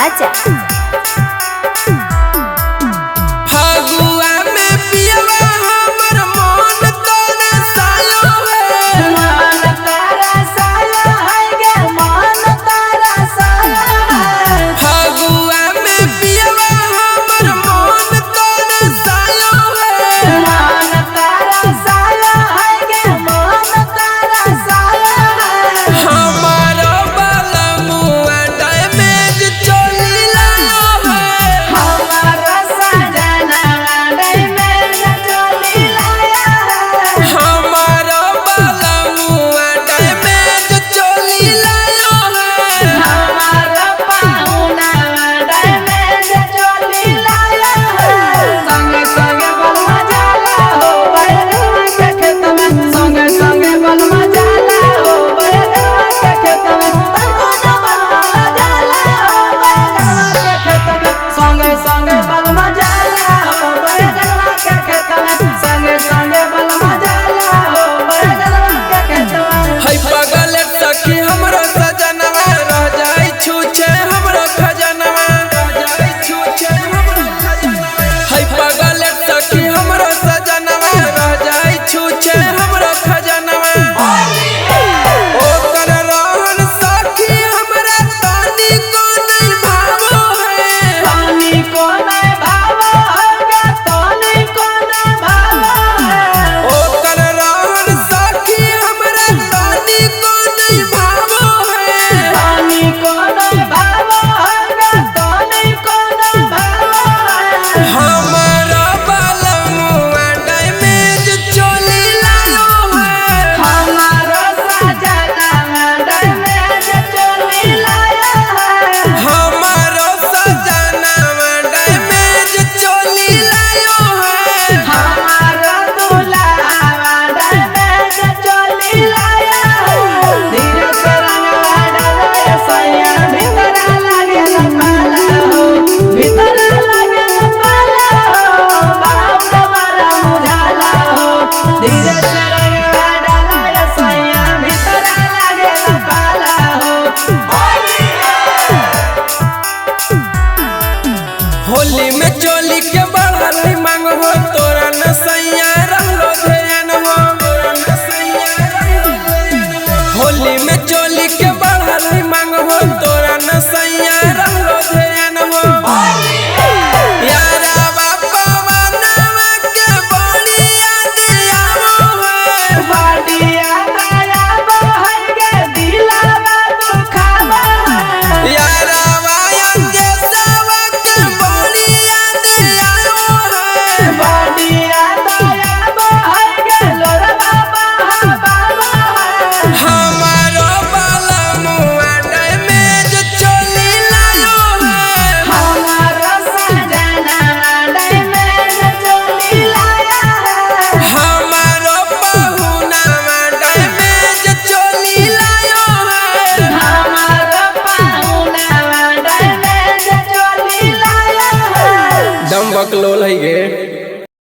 राजा। फगुआ में पियवा हमर मन तोरा सायो है, मन तारा साया है गे, मन तारा साया है। फगुआ में पियवा हमर मन तोरा सायो है, मन तारा साया है गे, मन तारा साया है। हमारो बलमुआ डैमेज चोली लायो है, हमारा सजना डैमेज चोली लाया है। हमारो बलमुआ डैमेज चोली लायो है, हमारा पाहुना डैमेज चोली लाया है। संगे संगे बलमा जाला हो बैगनवा के खेत में, संगे संगे बलमा जाला हो बैगनवा के खेत में, तनको न बलमा जाला हो बैगनवा के खेत में, संगे संगे बलमा जाला हो बैगनवा के खेत में, संगे संगे बलमा जाला हो बैगनवा के खेत में। है पगल सखी हमरो सजनवा रह जाई छूछे हमरो खजनवा, रह जाई छूछे हमरो खजनवा। है पगल सखी हमरो सजनवा रह जाई छूछे हमरो खजनवा। ओकर रहन सखी हमरा तनी को नहीं भावो है, तनी को नहीं भावो है, तनी को नहीं भावो है। ओकर रहन सखी हमरा तनी को नहीं भावो है, तनी को नहीं भावो है, तनी को नहीं भावो है। हमारा बलमुआ डैमेज चोली लायो है, हमारा सजना डैमेज चोली लाया है। हमारो सजनवा डैमेज चोली लायो है, हमारा दुल्हा डैमेज चोली लाया है। धीरे से रंगवा डालो सैया, भीतर लागे पाला हो, भीतर लागे पाला हो, बाप बड़ा मुझाला हो। धीरे से रंगवा डालो सैया, भीतर लागे पाला हो। होली में चोली के बढ़ल है मांग हो, तोरा न सैया रहलो ध्यान हो, तोरा न सैया रहलो ध्यान हो। होली में